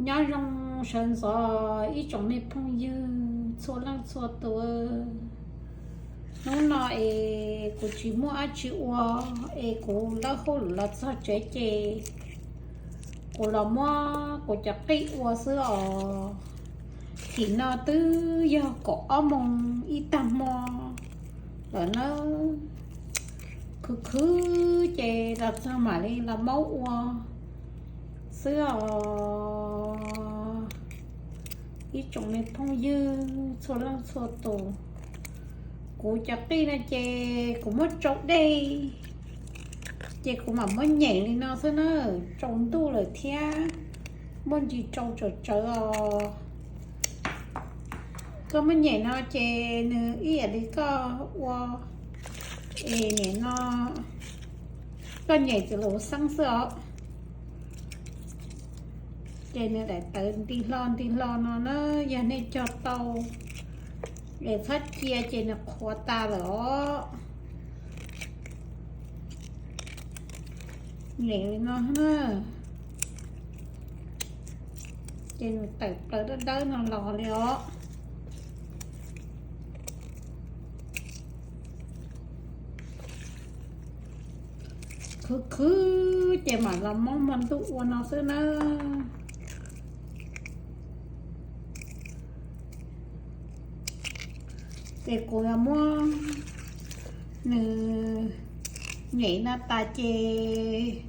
Nyob zoo sawv ntxov ib tsoom me phooj ywg txhua leej txhua tus. Hnub no es kuv tsis muaj dab tsi ua, es kuv lawb hauj lwm los txog tsev ces kuv los muab kuv cov qij ua xwb os. Tim no twb yog kaum ob moos ib tag hmo lawm na. Khwv khwv ces los txog mam li los maub ua xwb os. Ib tsoom me phooj ywg txhua leej txhua tus, kuv cov qij no ces kuv muab tsau dej, ces kuv mam muab nyem li no xwb na. Tsaus ntuj lawm thiab, muaj ntsis tsau tsawv tsawv os. Koj muab nyem no ces nws ib yam li koj ua, es nim no koj nyem txawv luv xeeb xwb os. Ces nws daim tawv nti hlo nti hlo no na, yog nej cog tau es txhob cia ces nws qhuav tas lawm os. Nyem li no na, ces nws tawm plaws dawb dawb no los li os. Khwv khwv ces mam los muab hmo ntuj ua no xwb na. Ces kuv yuav muab nws nyem no tas ces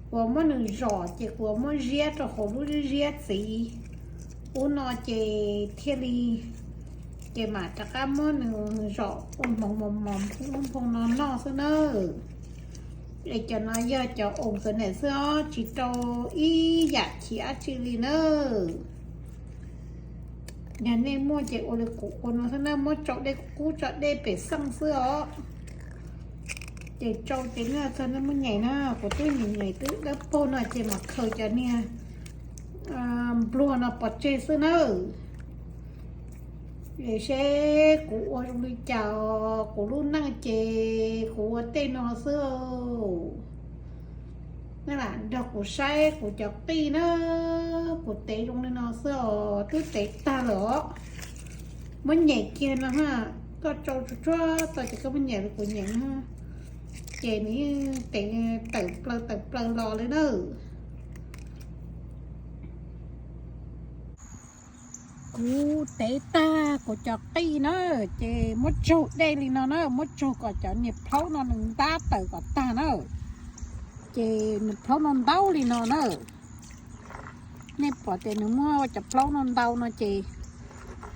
kuv yuav muab nws zom ces kuv yuav muab ziab rau hauv lub ziab txiv ub no ces thiaj li, ces mam rov qab muab nws zom ua hmoov mos mos nphoo nphoo no noj xwb na. Es cov no yog cov organic xwb os, tsis rau ib yam chiv dab tsi li na. Yog nej muaj ces ua li kuv ua no xwb na, muab tsau dej kub kub tso dej pem xeej xwb os. Ces tsau ces nej txog nej muab nyem na, kuv twb nyem nyem twb dawb paug no ces mam khaws cov niag npluag no pov tseg xwb nawb. Es seb kuv ua zoo li cas, kuv lub neej ces kuv ua tej no xwb. Nej lam nrog kuv saib kuv cov qij na, kuv tev zoo li no xwb os, twb tev tag lawm os. Muab nyem kiag no ha, koj tsau tsuag tsuag tau ces koj muab nyem li kuv nyem no, ces nws yeej tev tawm plaws tawm plaws los li na. Kuv tev tag kuv cov qij na, ces muab tsaug dej li no na, muab tsaug kom cov niag plhaub no nws ntab tawm kom tag na. Ces niag plhaub no ntau li no na. Nej pom tias nws muaj cov plhaub no ntau no ces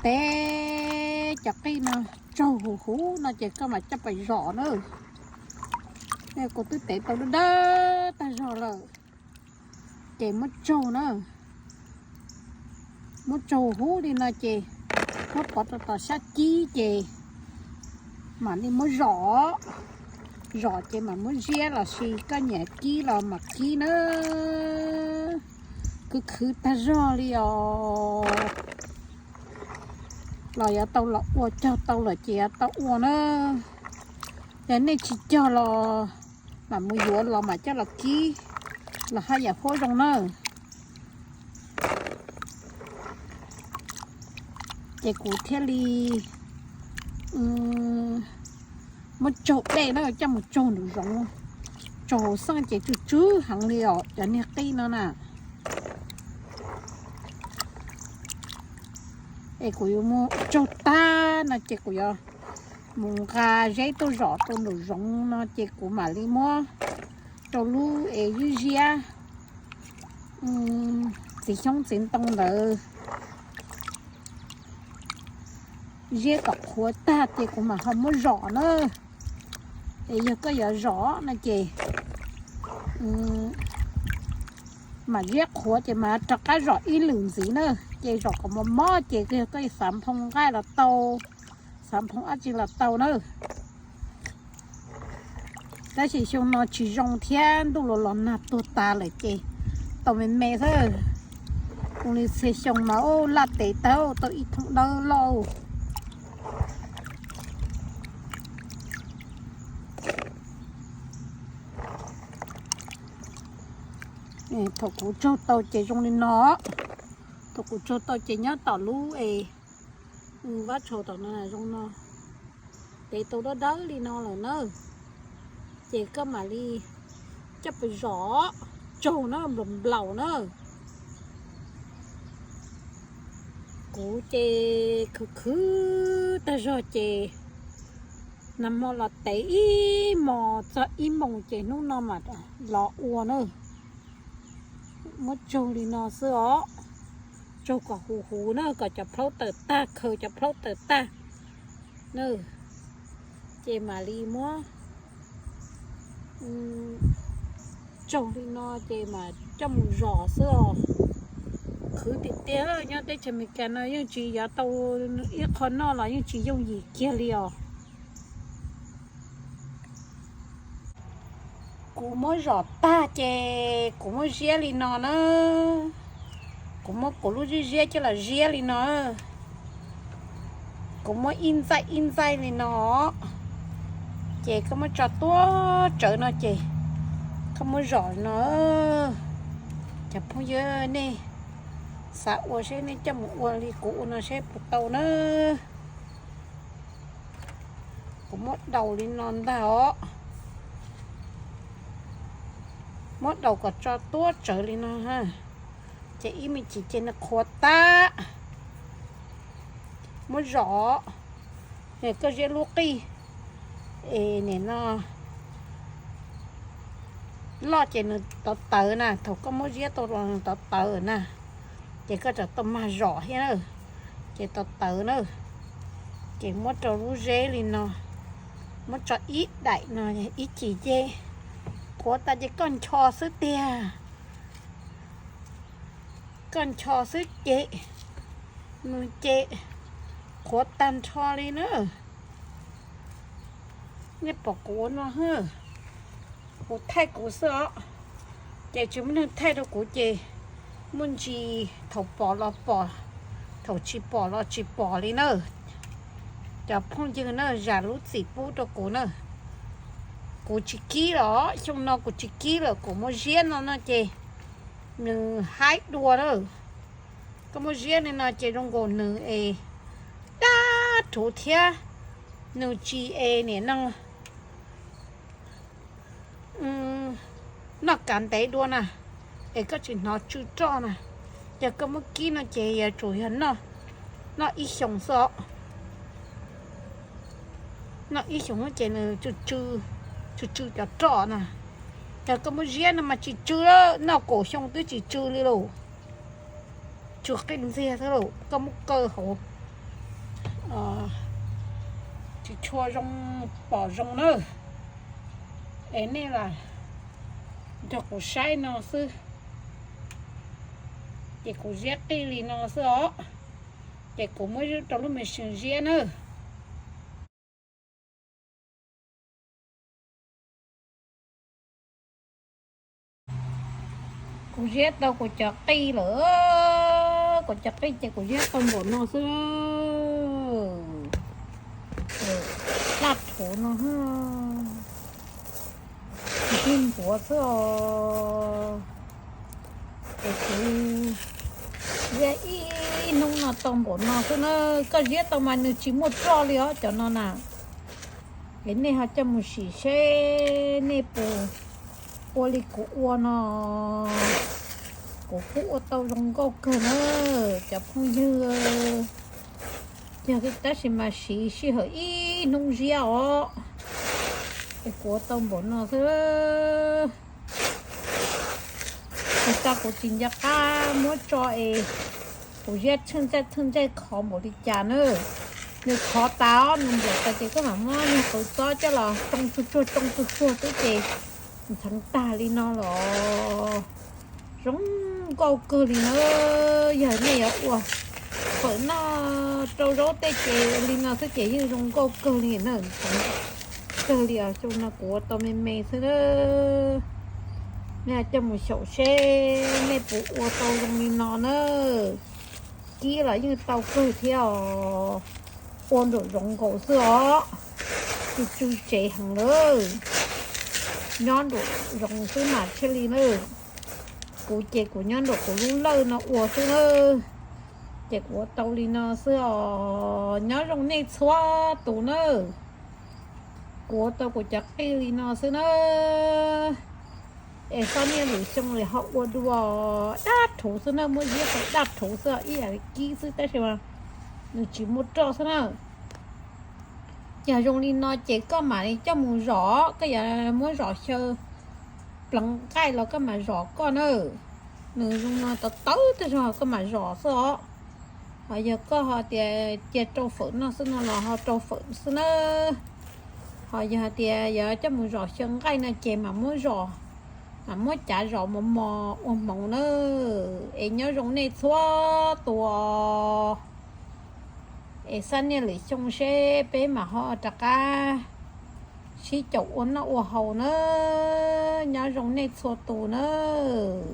tev cov qij no tsaug huv huv no ces koj mam coj pais zom na. Kuv twb tev tau dawb dawb tag zog lawm. Ces muab tsaug na, muab tsaug huv li no ces muab pov rau tom sab kib ces mam li muab zom. Zom ces mam muab ziab los sis koj nyiam kib los mam kib na. Khwv khwv tag zog li os. Los yuav tau los ua, cog tau lawm ces yuav tau ua na. Yog nej tsis cog los mam mus yuav los mam coj los kib los haj yam huab zoo na. Ces kuv thiaj li muab tsaug dej na coj mus tsaug nraum zoov, tsaug hauv xeej ces tsw tsw heev li os cov niag qij no na. Es kuv yuav mus tsaug tag no ces kuv yuav mus nqa zeb tuaj zom rau nraum zoov no ces kuv mam li muab rau lub es ywb ziab txiv xyoob txiv ntoo ntawd, ziab kom qhuav tag ces kuv mam ho muab zom na. Es yog koj yuav zom no ces mam ziab qhuav ces mam rov qab zom ib lwm ntxiv na. Ces zom kom mos mos ces yog koj xav nphoo nqaij los tau, xav nphoo dab tsi los tau na. Tab sis xyoo no tsis zoo thiab ntuj los los nag tuag tas lawm ces tau me me xwb. Ua li txhia xyoo mas laj tev tag tau ib thooj dawb loj. Thaum kuv tsaug tau ces zoo li no. Thaum kuv tsaug tau ces nyob tom lub es vab tshau tom no zoo no. Tev tau dawb dawb li no lawm na. Ces koj mam li coj pes zom tsaug na, nplaum nplaum na. Kuv ces khwv khwv tag zog ces nag hmo los tev ib hmos txog ib moos ces hnub no mam los ua na. Muab tsaug li no xwb os. Tsaug kom huv huv na, kom cov plaub tawm tag, khaws cov plaub tawm tag na. Ces mam li muab tsaug li no ces mam coj mus zom xwb os. Khwv tiag tiag, nyob teb chaws Amelikas no yeej tsis yuav tau ib qho noj los yeej tsis yooj yim kiag li os. Kuv muab zom tag ces kuv muab ziab li no na. Kuv muab kuv lub ziab ziab coj los ziab li no. Kuv muab ib ntxaij ib ntxaij li no, ces koj muab tso tuaj tsawv no ces koj muab zom li no. Cov phooj ywg, nej xav ua seb nej coj mus ua li kuv ua no seb puas tau na. Kuv muab daus li no ntag os. Muab daus kom tso tuab tsawv li no, ces ib me ntsis ces nws qhuav tag. Muab zom, koj ziab lub qij es nim no loj ces nws tawv tawv na, thaum koj muab ziab tau los nws tawv tawv na, ces koj rov tau mag zom thiab na. Ces tawv tawv na, ces muab rau lub zeb li no, muab tso ib daim no ib chim ces qhuav tas ces koj ncho xwb tiag. Koj ncho xwb ces nws ces qhuav tag nrho li na. Nej pom kuv ua no, kuv thaij kuv xwb os, ces tsis muaj neeg thaij rau kuv ces muaj ntsis thaum pom los pom, thaum tsis pom los tsis pom li na. Cov phooj ywg na, zam lub txim pub rau kuv na. Kuv tsis kib los, xyoo no kuv tsis kib lawm, kuv muab ziab no no ces nws haib dua lawm. Koj muab ziab li no ces zoo nkaus nws es dab rhuv thiab nws tsis es nim no noj kav ntev dua na, es koj tsis hnov tsw roj na. Yog koj muab kib no ces yuav tsum yog noj ib xyoos xwb os. Noj ib xyoos ces nws tsw tsw cov roj na. Yog koj muab ziab no mas tsis tsw, noj kaum xyoo twb tsis tsw li lauj. Tsw qij ntxiag thiab lauj, koj muab kaw hauv tsis tshua zoo pom zoo na. Es nej lam nrog kuv saib no xwb. Ces kuv ziab qij li no xwb os. Ces kuv muab rau lub me sim ziab na. Kuv ziab tau kuv cov qij lawm, kuv cov qij ces kuv ziab tau npaum no xwb. Laj rhuv no, tig npuav xwb os. Ces kuv ziab ib hnub no tau npaum no xwb na. Koj ziab tau mas nws tsis muaj roj li os cov no na. Es nej ho coj mus sim seb nej puas ua li kuv ua no. Kuv kuj ua tau zoo nkauj kawg na cov phooj ywg. Yog tab sis mas siv sij hawm ib hnub ziab os, es kuv ua tau npaum no xwb. Tag kuv tsis nco qab muab tso es kuv ziab thwj ntsej thwj ntsej khov npaum li cas na. Nws khov tas os, nws nplaum tas ces koj mam muab niag qws txob coj los tsoo tsuag tsuag tsoo tsuag tsuag xwb ces ntxheev tag li no los zoo nkauj kawg li na. Yog nej yuav ua fawm noj rau zaub tej ces li no xwb ces yeej zoo nkauj kawg li na. Ntxheev kawg li os, xyoo no kuv ua tau me me xwb na. Nej coj mus xyaum seb nej puas ua tau zoo li no na. Kib los yeej tau kawg thiab os. Ua nraum zoov nkaus xwb os. Tsis tsw tsev heev lawm. Nyob nraum zoov xwb mas thiaj li na. Kuv ces kuv nyob nraum kuv lub lawj no ua xwb nawb. Ces kuv ua tau li no xwb os, nyob zoo nej txhua tus nawb. Kuv ua tau kuv cov qij li no xwb nawb. Es Xab Niaj Lwm Xyoo li ho ua dua dab rhuv xwb nawb, muab ziab tau dab rhuv xwb, ib yam li kib xwb tab sis mas nws tsis muaj roj xwb nawb. Yog zoo li no ces koj mam li coj mus zom, koj yuav muab zom xyaw pleev nqaij los koj mam zom koj nawb. Nws zoo no tawv tawv tej zog koj mam zom xwb os. Ho yog koj ho tias cia rau fawm noj xwb no los ho rau fawm xwb nawb. Ho yog hais tias yuav coj mus zom xyaw nqaij no ces mam muab zom, mam muab cav zom mos mos ua hmoov nawb. Es nyob zoo nej txhua tus. Es Xab Niaj Lwm Xyoo seb peb mam ho rov qab sib caum ua noj ua haus nawb. Nyob zoo nej txhua tus nawb.